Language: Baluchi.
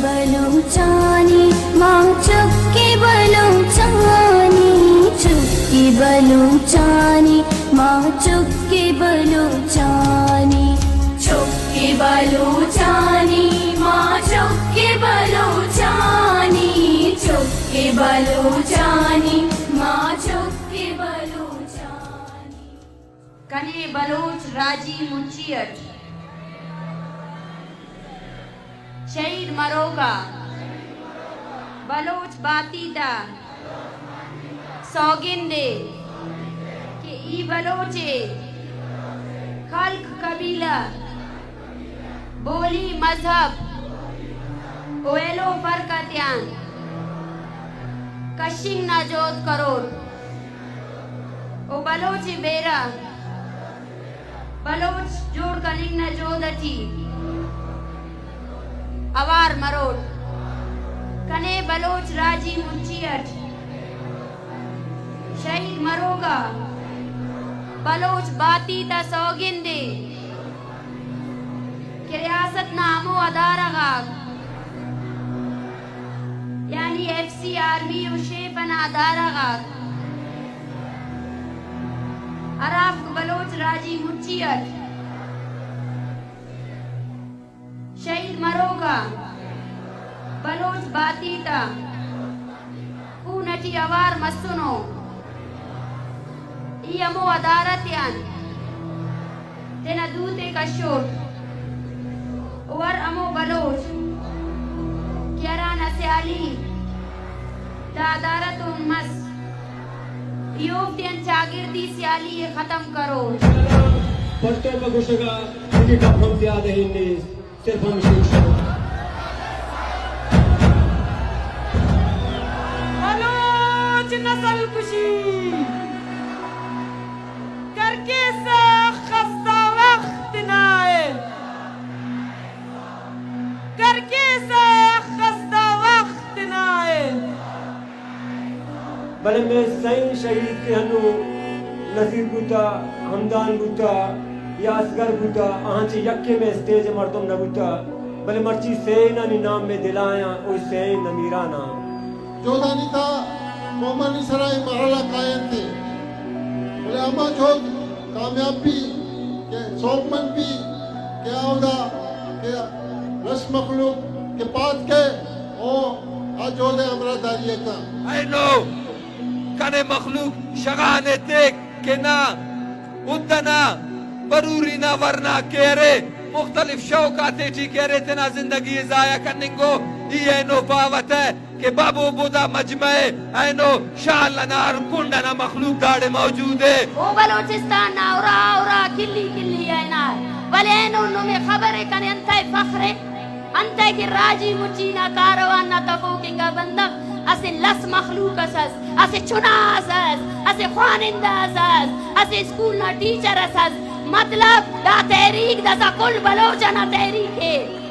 بلوچانی ما چکے، بلوچانی چکے، بلوچانی ما چکے، بلوچانی چکے، بلوچانی ما چکے، بلوچانی چکے، بلوچانی ما چکے، بلوچانی۔ کنے بلوچ راجی مچی اٹ شہید مروکا بلوچ باتی تا سوگندے کہ ای بلوچے خلق، قبیلہ، بولی، مذہب و ایلو فرق آتیان کشنگ نا جہد کرور و بلوچ بیرہ بلوچ جوڑ کننگ نا جہد اٹی اوار مروٹ۔ کنے بلوچ راجی مچی اٹ شہید مروگا بلوچ باتی تا سوگندے کہ ریاست نا ہمو ادارہ غاک، یعنی ایف سی، آرمی و شیف انا ادارہ غاک، ہرافک بلوچ راجی مچی اٹ شہید مروکا بلوچ باتی تا خون اٹی اوار مسنو، ای ہمو ادارہ تیان تینا دوتے کشوٹ، و ہر ہمو بلوچ کہ ہرانا سیالی دا ادارہ تون مس، ای اوفتیان چاگردی سیالی ء ختم کرور۔ پرتو پہ گوشگا، چونکہ گپ ہم زیادہ ہی نیست۔ صرف ہم شوق شوق۔ بلوچ نسل کشی۔ کرکیسہ خستہ وخت نائے۔ کرکیسہ خستہ وخت نائے۔ بلے مئے سئیں شہید کہ ہنو نصیر بوتا، ہمدان بوتا یا اصغر بوتا، آہاں چہ یکے مئے اسٹیج ء مردم نہ بوتا، بلے مرچی سئینانی نام مئے دلایاں، او سئین امیراناں۔ جہدانی تہا قومانی سرا اے مرحلہ کاینت، بلے ہما جہد کامیاب بی کہ سوبمند بی کہ اودا کہ لس مخلوق کہ پاد کئے او آ جہد ء ہمراہ داری ء کن۔ اینو کنے مخلوق شغان ایتک کہ نا، اود نا، بروری نا، ورنا کہ ارے، مختلف شوق آتے ٹی کہ ارے، تینا زندگی ء ضائع کننگو، ای اینو پاوہ تہ کہ بابو بودا مجمع ء اینو شال انا ہر کنڈ انا مخلوق داڑے موجود ء۔ او بلوچستان نا ارا ارا کلی کلی ء ہنار، ولے اینو نمے خبر ء کنے انتئے فخر ء؟ انتئے کہ راجی مچی نا کاروان نا تفوک انگا بندغ اسہ لس مخلوق اس ئس، اسہ چنا اس ئس، اسہ خوانندہ اس ئس، اسہ اسکول نا ٹیچر اس ئس۔ مطلب دا تحریک داسہ کل بلوچ ئنا تحریک ءِ۔